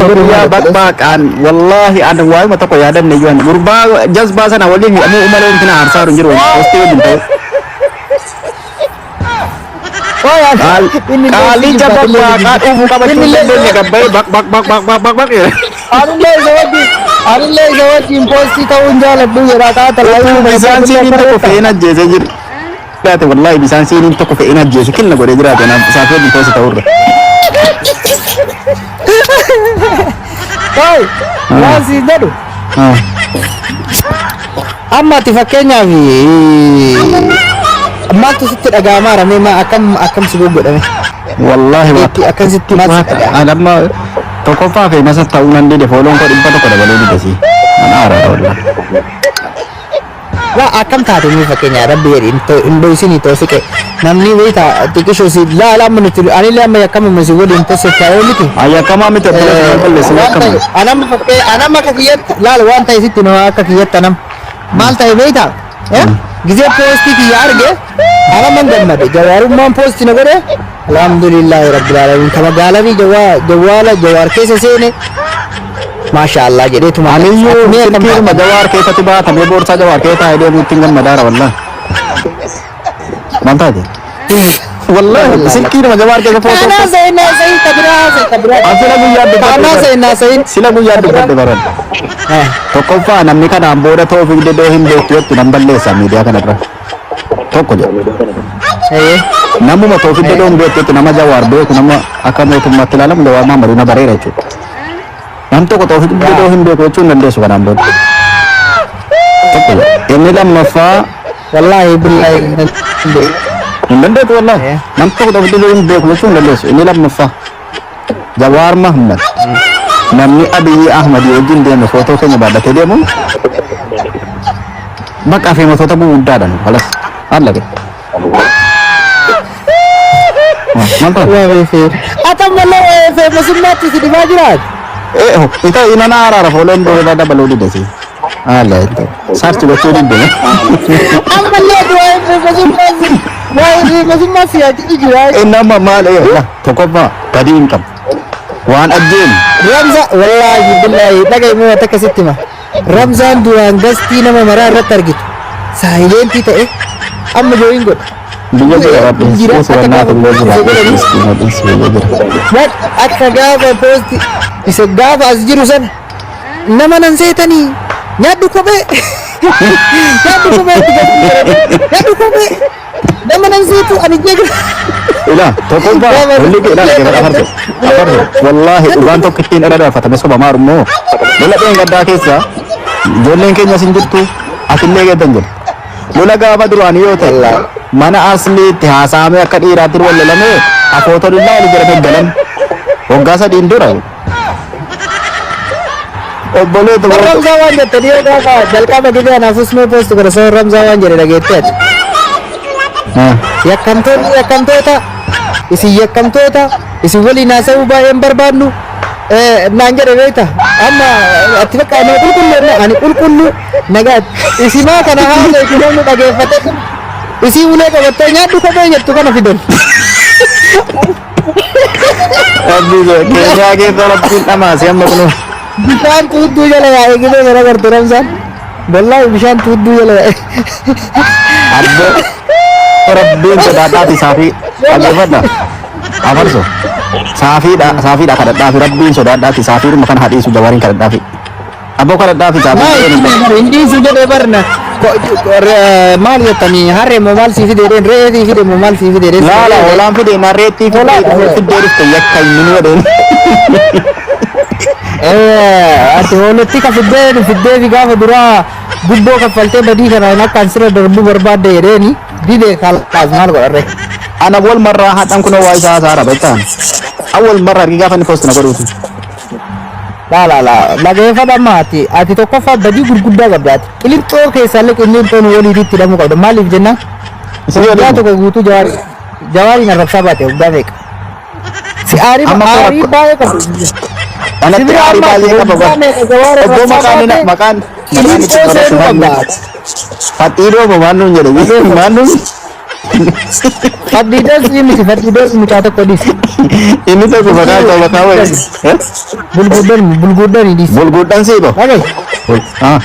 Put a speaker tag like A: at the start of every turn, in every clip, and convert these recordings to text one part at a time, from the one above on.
A: Guyyaa baqbaaqaan wallaahi an waayuma tokko yaadanne iyyuu an gurbaa jazbaa sana waliin hidhamuu umalee intina aarsaa hin jiru postii wajjin ta'u. Qaalicha baqbaaqaa dhuufuu qabachuu hin dandeenye gabbayee baq baq baq baq baq baq baq jedhe.
B: Anillee isa wajjin anillee isa wajjin poostii ta'uu hin jaaladhu jedha taata
A: Utuu bisaan siiniin tokko fe'een ajjeesee jira. Jiraate wallaahi bisaan siiniin tokko fe'een ajjeese kilna godhee jiraate naaf isaaf wajjin poostii ta'urra.
B: Qoy waan siin jedhu amma ati fakkeenyaaf maaltu sitti dhaga'amaa ramee maa akkam akkam si godhame
A: Wallaahi
B: itti akkasitti maal sitti dhaga'ama?
A: An amma tokkoffaa fi masa ta'uu nan dide fooloon koo 100 dabaluu dide si. An aaraadha wallaahi.
B: Waa akkam taate mee fakkeenyaa rabbi jedhi hin dhoysinii toofiqe namni beekta xiqqishoo si laala amma nuti anillee amma yakkamuma si waliin posse ta'ee miti.
A: Ayyakkamaa miti obboleessa maal balleessin
B: Waan
A: yakkama.
B: ta'e anam fakkee anam akka kiyyatti laala waan ta'e sitti nama akka kiyyatti anam maal ta'e beekta gizee poostii kiyya arge anam man gammade jawaarummaan poostii na godhe alhamdulillahi rabbil alamin kama gaalanii jawaala jawaar keessa seene maasha Allah jedheetuma.
A: Aniyyuu
B: Mee akkam
A: silkiidhuma
B: taate?
A: jawaar keessatti baatamee boorsaa jawaar keessa taa'ee deemuu ittiin gammadaara wallaahi. Maal taate? Wallaahi silkiidhuma jawaar keessa footoo.
B: Kaanaa sayin naa sayin kabiraa sayin kabiraa.
A: An sila guyyaa
B: Kaanaa
A: dubbadhe
B: sayin naa sayin.
A: sila guyyaa dubbadhe baran. Tokkoffaa namni kanaan booda Toofiq Dedoo hin beektu jettu nan balleessa miidiyaa kanarra. Tokko jedhu. Namuma Toofiq Dedoo hin beektu jettu nama Jawaar beeku nama akka mootummaatti ilaalamu Jawaar Mahammaduu na bareera jechuudha. Nam tokko Toofiq Dedoo hin beeku jechuu hin dandeessu kanaan booda. Tokko jedhu. Inni lammaffaa
B: Wallaahi billahi
A: hin dandeettu wallaahi. Nam tokko Toofiq Dedoo hin beeku jechuu hin dandeessu. Inni lammaffaa Jawaar Mahammad namni Abiyyi Ahmad wajjin deeme footoo keenya baadhatee deemu bakka feematoota guguddaadha nu kalas haala ga'e. Maal ta'a?
B: Atammallee feemasummaatti si dhibaa jiraat.
A: Eh, ita inana araara fooloon doola dabaluu dide si. Haala sarchi gochuu dide.
B: Ammallee waa'ee feemasummaa si waa'ee feemasummaa si yaadii jira.
A: Inni amma maal eh tokkoffaa badii hin qabu. Waan ajjeenu
B: Ramza wallaahi billahi dhaga'i mee takka sitti hima. Ramzaan duraan gastii nama maraa irratti argitu. Saayilentii ta'e amma jooyin godha.
A: Biyya jira rabbi
B: Jira
A: dhiisi
B: akka
A: wannaatu
B: gaafa
A: biyya jira
B: isa godhanii
A: dhiisi dhiisi biyya jira.
B: Waan akka gaafa poosti isa gaafa as jiru sana nama nan seetanii nyaadhu kophee nyaadhu kophee itti gastii godhanii nyaadhu kophee nama nan seetu ani jeeqa.
A: Ila tokkoffaa lolli kee ilaala keessa afarso afarso wallaahi dhugaan tokko ittiin irra darfatame soba maarummoo lola dheengaddaa keessa ijoolleen keenya sin jirtu atillee geeddan jirtu. Lola gaafa duraanii yoo ta'e mana asliitti haasa'amee akka dhiiraatti wal lolamee afootonni wal jedhamee galan waggaa sadiin dura. Obboleettu
B: Ramzaa waan jette dhiyoo gaafa jalqaba gidee anaafus mee poosti godhe sana Ramzaa waan jedhe dhageettee ati. Yakkamtoonni yakkamtoota isin yakkamtoota isin waliin haasa'uu baay'een barbaannu naan jedhe beekta amma ati bakka ani qulqulluu ani qulqulluu nagaa isimaa kana haasa itti namni dhageeffate isii ulee qabattee nyaadhu kophee jettu kana fidan.
A: Rabbii keenyaa keessa rabbiin dhamaase amma kunoo.
B: Bishaan tuudduu jala yaa'e gidee gara garte Ramzaan. Wallaahi bishaan tuudduu jala yaa'e.
A: Abboo rabbiin sodaadhaati saafii dhaggeeffadha. Afarso saafiidha saafiidha kadhadhaafi rabbiin sodaadhaati saafiidhuma kana hadhiisu jawaariin kadhadhaafi. Abboo kadhadhaafi saafii.
B: Hin dhiisu jedhee barna maal jettanii harree moo maal sii fide jedheen re'ee sii fide moo maal sii fide jedheen.
A: Laala hoolaan fide narreettii fidee fiddee dhufte yakka inni nu jedheen.
B: Ati hoolotti ka fiddee fiddee fi gaafa duraa gubboo kaffaltee badii kana akka an sirra darbuu barbaadde jedheeni dide kalaas maal godharre.
A: Ana wal marraa hadhaan kunoo waa isaa hasaara beektaa. Awwal marraa argi gaafa inni post na godhuuti.
B: Laa laa laa dhageeffadha amma ati ati tokkoffaa badii gurguddaa qabda ati qilinxoo keessaallee qilinxoon waliitti hidhamuu qabda maaliif jennaan
A: Isin
B: waggaa
A: waliin
B: tokko guutuu jawaari jawaariin arrabsaa baate waggaa meeqa. Si aarii
A: Amma koo
B: aarii
A: rakkoo-
B: baay'ee qabda.
A: Anatti
B: Sibira
A: aarii
B: amma
A: baay'ee qaba
B: waggaa
A: bara.
B: meeqa jawaar
A: Obbo
B: arrabsaa
A: maqaan
B: baate
A: maqaan maqaan itti
B: qilinxoo seenuu
A: barreessu
B: qabda.
A: Faxiidoo moo maal nuun jedhe maal nuun
B: Faddiidas miti faddiidas mucaa tokko dhiisi.
A: Inni tokko maqaa isaa maqaa wayii.
B: Bulguuddan bulguuddan dhiisi.
A: Bulguudhaan siiboo.
B: Dhaga'i.
A: Ah.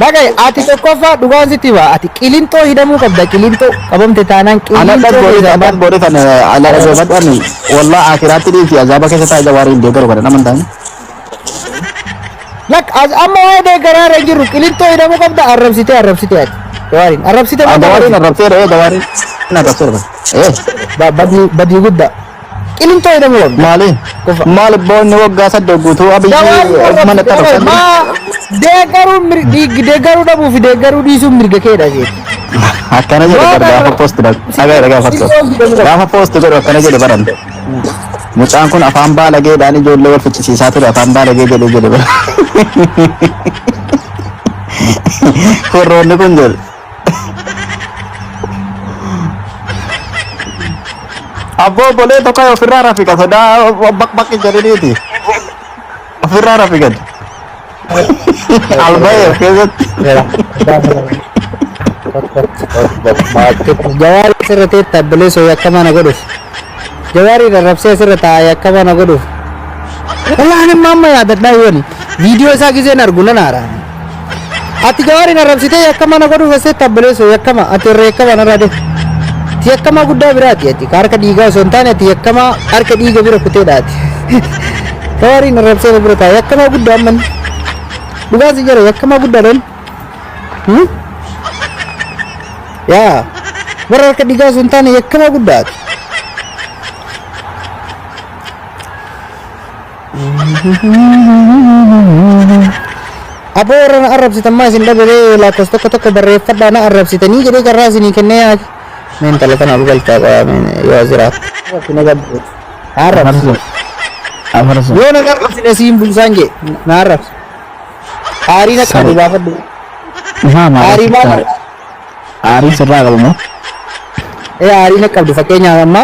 B: Dhaga'i ati tokkoffaa dhugaan sitti hima ati qilinxoo hidhamuu qabda qilinxoo qabamte taanaan
A: Ana
B: qilinxoo
A: dhaggoodhi
B: keessaa
A: kan dhaggoodhi kan ala dhaggeeffadhaan wallah akiraatti dhiisi azaaba keessa taa'ee jawaariin deeggaru kana naman ta'an.
B: Lak amma waa'ee deeggaraa irra hin jirru qilinxoo hidhamuu qabda arrabsitee arrabsitee ati. Jawaariin arrabsite moo
A: Jawaariin
B: arrabsite?
A: arrabseera jawaariin arrabseera.
B: Badii badii guddaa. Qilinxoo hidhamuu qabda.
A: Maali?
B: Qofa.
A: Maali boonni waggaa saddeet guutuu abiyyi
B: Jawaariin
A: mana
B: arrabsite
A: arrabsan.
B: maa deeggaruu deeggaruu dhabuu fi deeggaruu dhiisuun mirga keedha jechuudha.
A: Akkana jedhe bara gaafa post dhagaye gaafa post gaafa post godhu akkana jedhe baran. Mucaan kun afaan baalageedhaan ijoollee wal ficcisiisaa ture afaan baalagee jedhe jedhe bara. Warroonni kun jedhe. Abboo obbolee tokko ofirraa rafiqa sodaa baq baqi jedhaniiti. Ofirraa rafiqan. Albayee of keessatti.
B: Jawaari asirra teetta obboleessoo yakkamaa na godhuuf. Jawaari arrabsee asirra taa'a yakkamaa na godhuuf. Wallaan amma amma yaadadhaa yooni. Viidiyoo isaa gizeen argu nan aara. Ati jawaariin arrabsitee yakkamaa na godhuuf asitti obboleessoo yakkama ati irra yakkamaa narraa deemu. Ati yakkamaa guddaa biraati ati ka harka dhiigaa osoo hin taane ati yakkamaa harka dhiiga bira kuteedha ati. Jawaariin arrabsee na bira taa'a yakkamaa guddaa amman. Dhugaan si jira yakkamaa guddaadhaan. Yaa warra harka dhiigaa osoo hin taane yakkamaa guddaati. Aboo warra na arrabsitan maa isin dhabe lakkoofsa tokko tokko barreeffadhaa na arrabsitanii jedhee carraa isinii kennee yaa mee intala tana ol galchaa qaba mee yoo as jiraatu. Na arrabsi.
C: Afarso.
B: Yoo na arrabsine siin bulsaan jee na arrabsi. Aarii na qabu baafadhu.
C: Maa maal?
B: Aarii maal?
C: Aarii sirraa qabu moo?
B: Ee aarii na qabdu fakkeenyaaf amma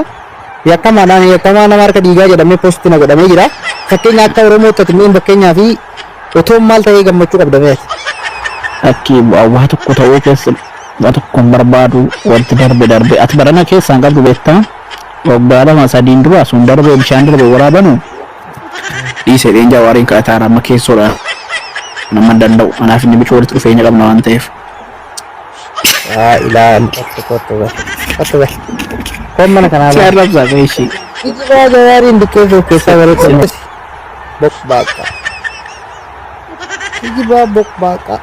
B: yakkamaadhaan yakkamaa nama harka dhiigaa jedhamee post na godhamee jira. Fakkeenya akka Oromootti ati miin fakkeenyaa fi otoon maal ta'ee gammachuu qabda mee ati?
C: Akki waa tokko ta'uu keessa waa tokko hin barbaadu wanti darbe darbe ati barana keessaan qabdu beektaa waggaa lama sadiin dura sun darbe bishaan darbe waraabanu dhiisee dheen jawaariin kadhataa amma keessoodha nama hin danda'u anaaf inni bicuu walitti dhufeenya qabna waan ta'eef.
B: Laa ilaaha kottu kottu bar kottu bar. Koon mana kanaa
C: Si
B: bar.
C: arrabsaa meeshii.
B: Kijibaa jawaariin diqqeessuu of keessaa bareedu. Boqbaaqa. Kijibaa boqbaaqa.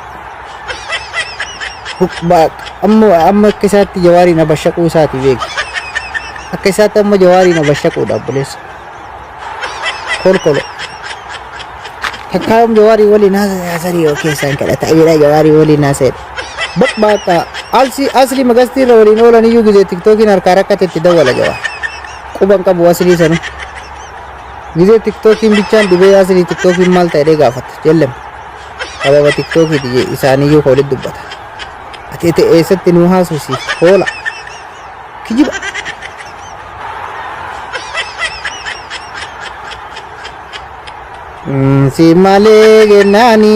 B: Boqbaaqa. Amma amma akka isaatti jawaariin abashaquu isaati beeku. Akka isaatti amma jawaariin abashaquudha obboleessa. Kolkolo. Takkaa jawaarii waliin haasa'anii yoo keessaan kadhata jedha jawaarii waliin haasa'edha. Boqbaaqa. Alsi asli magastii irra waliin oolan iyyuu gizee tiktookiin harkaa rakkate itti dawwala jawaa. Quban qabu aslii sanu. Gizee tiktookiin bichaan dhibee aslii tiktookiin maal ta'e gaafata. Jellem. Sababa tiktookiiti isaaniiyyuu ka walitti dubbata. Ati ete eessatti nuu haasofsiif hoola. Kijiba. Si malee kennaani.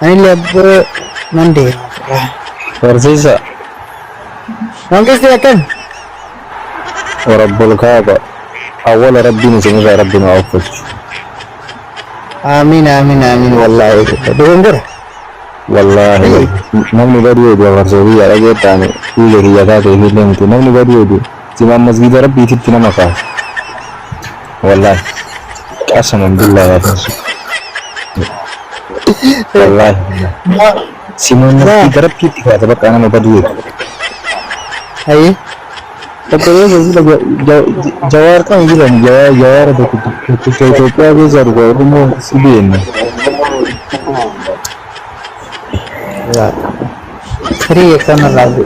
B: Anillee abboo nan deema ofirraa.
D: Barsiisa.
B: Mangisti akkam?
D: Rabbul Kaaba. Awwala Rabbiin isinirraa Rabbi nu haa uffatu.
B: Amiin amiin amiin wallaahi. Dogongora.
D: Wallaahi namni baduu eedu afarsoo biyya dhageettaan biyya kiyya taatee fi illee miti namni baduu eedu simaan masgiida Rabbiititti nama kaasa. Wallaahi qasaman billaa afarsoo. Wallaahi simaan masgiida Rabbiitti kaasa bakka nama baduu eedu.
B: Ayi.
D: Jawaar kan jiran jawaara tokkicha Itoophiyaa keessaa dhuga Oromoo si beekna.
B: Firii akkana raabbi.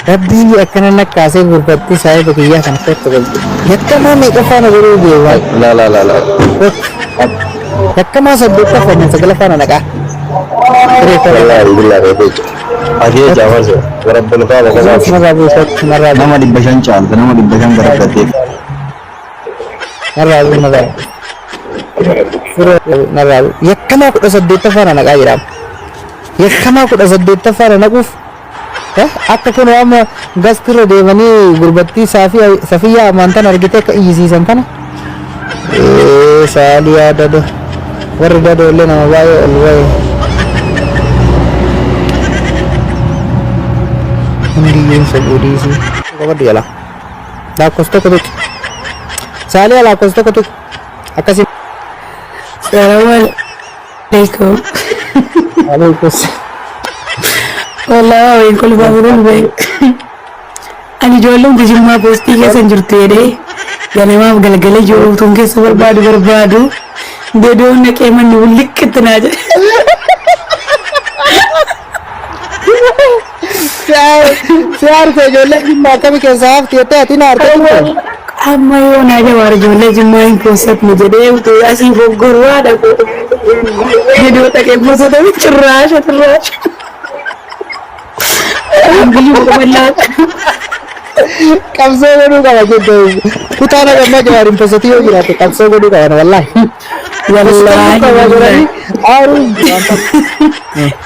B: Rabbii akkana nakkaasee gurbattii saahiba kiyyaa kan kottu galche. Yakkamaa meeqa faana godhuu beekaa?
D: La la la la.
B: Yakkamaa saddeettaffaa kan saglaffaa na naqaa. Firii akkana.
D: Wallaahi billaahi beeku. Atee jaafarso rabbul kaaba qofaaf.
B: Narraa bu'u kottu narraa bu'u.
A: Nama 500 caalta nama 500 garaggatee.
B: Narraa bu'u narraa bu'u. Firii narraa bu'u. Yakkamaa 18ffaa na naqaa jiraam. Yakkamaa 18ffaa na naquuf Akka kun amma gastirra deemanii gurbattii Safiyyaa ammaan argitee akka iyyisiisan kana. Saaliyaa dado. Warri dado illee nama baay'ee ol ba'e. Hundiyyuun sobuu dhiisii. Qabadhu jala. Lakkoofsa tokko tuqi. Saaliyaa, lakkoofsa tokko tuqi. Akkasii.
E: Salaamu alaikum.
B: Alaikum.
E: Wallaahi wayin kolfaa fuudhan bahe. Ani ijoolleen Jimmaa poostii keessa hin jirtu jedhee ganamaaf galgala ijoolleen keessa barbaadu barbaadu deedoon naqee manni wulliqqitti naa jedhe.
B: Si aarse, ijoollee Jimmaa akkamii keessaa hafti jettee ati na aarte jirte.
E: Amma yoo naa jawaar ijoollee Jimmaa hin poosatne jedhee utuu asii foggoruu haadha koo dedoo dhaqee poosatame cirraasha cirraasha. Biyyuma bal'aa.
B: Qabsoo godhuu qaba jette. Kutaa na gammaa jawaar hin posatii yoo jiraate qabsoo godhuu qaban wallaahi.
E: Wallaahi.
B: Qaba godhanii aaruun.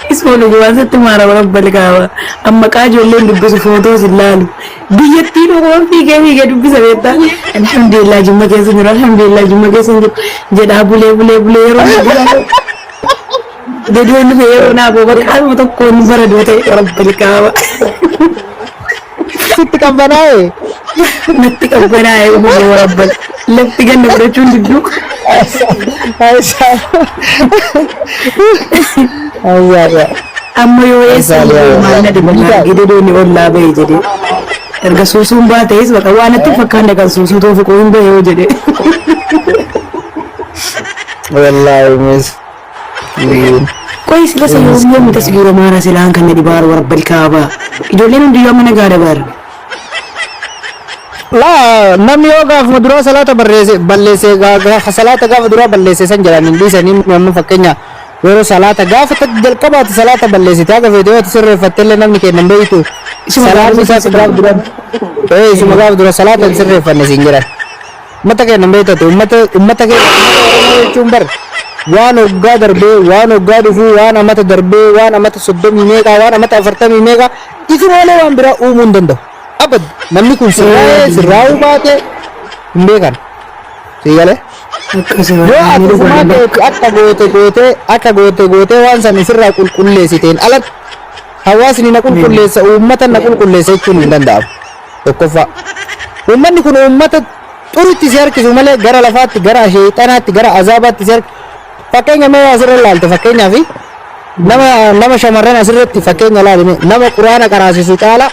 E: Isuma dhugumaan sitti maara rabbal kaaba. Amma qaa ijoolleen dubbisu footoos hin laalu. Biyyattiin dhugumaan fiigee fiigee dubbisa beektaa. Alhamdulillah, Jimma keessa jiru, alhamdulillah, Jimma keessa jiru jedhaa bulee bulee bulee yeroo dedoon dhufe yeroo naa boo bakka haaluma tokkoon baradoo ta'e rabbal kaaba.
B: Sitti qabbanaa'e.
E: Natti qabbanaa'e uumama rabbal. Lafti ganna fudhachuun didduu.
B: Ayyaa.
E: Amma yoo eessa maal na dhibba gidedoonni ollaa bahe jedhee. Erga suusuun baatees baqa waan natti hin fakkaanne kan suusuu toofiquu hin bahe yoo jedhe.
B: Wallaahi miskiin.
E: Qoy sila sa yoom yoom tasgiira maara silaan kan na dhibaaru rabbal kaabaa. Ijoolleen hundiyyuu amma nagaa dabar.
B: Laa, namni yoo gaafuma duraa salaata barreesse balleesse, gaafa salaata gaafa duraa balleesse san jedhan hin dhiisanii. Amma fakkeenya yeroo salaata gaafa jalqabaati salaata balleessite haga feete yoo ati sirreeffatte illee namni kennan beeytu.
E: Isuma
B: salaatni
E: gaafa
B: isaa gaaf dura isuma gaaf dura salaata hin sirreeffanne siin jedhan. Ummata kennan beeytatu, ummata keenya, ummata Oromoo jechuun bar waan hoggaa darbee, waan hoggaa dhufuu, waan amata darbee, waan amata 30 meeqaa, waan amata 40 meeqaa isuma malee waan biraa uumuu hin danda'u. Abad namni kun sirraa'ee sirraa'uu baate hin beekan. Sii galee?
E: Akkasuma.
B: Yoo ati ufumaa keeti akka goote gootee, akka goote gootee waan san ofirraa qulqulleessiteen alatti hawaasni na qulqulleessa, uummata na qulqulleessa jechuun hin danda'amu. Tokkoffaa. Uummanni kun uummata xuritti si harkisu malee gara lafaatti, gara sheexanaatti, gara azaabaatti si harkisu. Fakkeenya mee asirra ilaalte, fakkeenyaaf nama shamarran asirratti fakkeenya ilaalime, nama quraana qaraasisu caala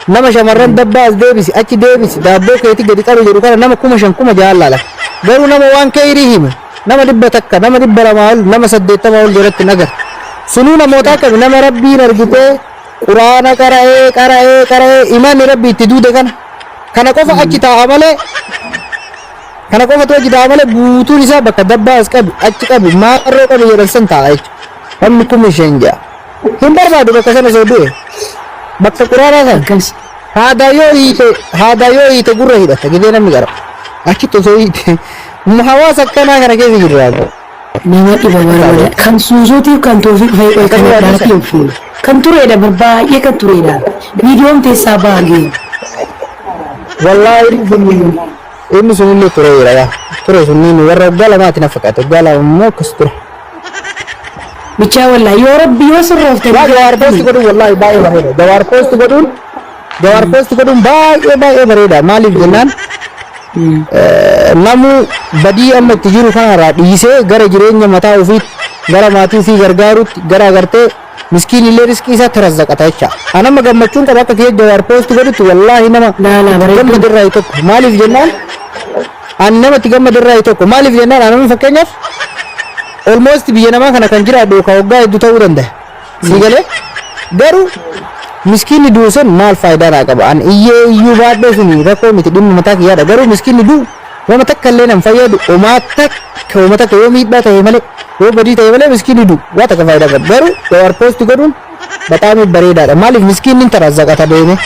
B: nama shamarran dabbaa as deebisi achi deebisi daabboo keetii gadi qabi jedhu kana nama 5,000 6,000 laala. Garuu nama waan keeyrii hime nama 100, nama 200 ol, nama 80 ol jalatti hin agartu. Sunuu namoota akkami nama rabbiin argitee quraana qara'ee qara'ee qara'ee imaanni rabbi itti duude kana qofa achi taa'a malee, kana qofatu achi taa'a malee guutuun isaa bakka dabbaa as qabi achi qabi maarroo qabi jedhan san taa'a jechuudha. Namni 5,000 6 hin barbaadu bakka sana osoo du'e bakka quraanaa sana.
E: Akkas.
B: Haadaa yoo hiite, haadaa yoo hiite gurra hidhata gidee namni qara achitti osoo hiite hawaasa akkanaa kana keessa jirra.
E: Nama dhiba barbaada. Kan suusuutiif kan toofiq fa'i qoy kan addaati hin fuulu. Kan tureedha bar, baay'ee kan tureedha. Viidiyoon teessaa baagee.
B: Wallaahi inni sunillee tureera, yaa ture sunniin warra waggaa 2ti na fakkaate, waggaa 2 immoo akkas ture.
E: Bichaa wallaahi yoo rabbi yoo sirroofte.
B: Waa Jawaar post godhuun wallaahi baay'ee bareeda. Jawaar post godhuun, Jawaar post godhuun baay'ee baay'ee bareeda. Maaliif jennaan namu badii amma itti jiru kanarraa dhiisee gara jireenya mataa ofiitti, gara maatii ofii gargaarutti, gara agartee miskiin illee riskii isaa tarazzaqata jecha. An amma gammachuun qaba akka kiyya Jawaar post godhutti wallaahi nama
E: Laalaa bareedu.
B: gammadirraa tokko. Maaliif jennaan ani nama itti gammadirraa tokko. Maaliif jennaan ani fakkeenyaaf almost biyya namaa kana kan jiraadhu yookaan waggaa hedduu ta'uu danda'a. Sii galee? Garuu miskiinni du'u sun maal faayidaa naa qaba? Ani iyyee iyyuu baadhee suni rakkoo miti, dhimma mataa kiyyaadha. Garuu miskiinni du'u wama takka illee nan fayyadu, homaa takka, homa takka yoo miidhaa ta'e malee, yoo badii ta'e malee miskiinni du'u waa takka faayidaa qaba. Garuu Jawaar post godhuun bataami bareedaadha. Maaliif miskiinni hin tarazzaqata deeme?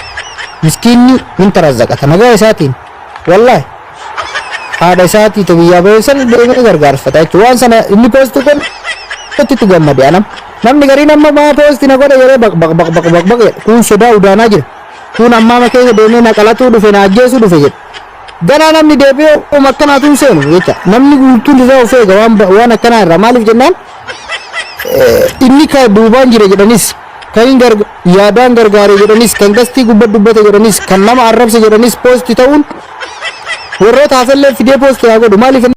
B: Miskiinni hin tarazzaqata nagaa isaatiin. Wallaahi haadha isaatii ta biyyaa bahee sana deemee gargaarfata jechuudha. Waan sana inni post godhu itti gammade anam. Namni gariin amma maa post na godhe yeroo baq baq baq baq baq baq jedha. Kun sodaa udaanaa jira. Kun ammaama keessa deemee na qalatuu dhufe, na ajjeesuu dhufe jedha. Ganaa namni deebi'ee ooma akkanaatu hin seenu jecha. Namni guutuun irraa of eega waan waan akkanaa irraa. Maaliif jennaan, inni ka duubaan jira jedhanis, kan hin yaadaan gargaare jedhanis, kan gastii gubba dubbate jedhanis, kan nama arrabse jedhanis post ta'uun warroota hafellee fidee post haa godhu. Maaliif?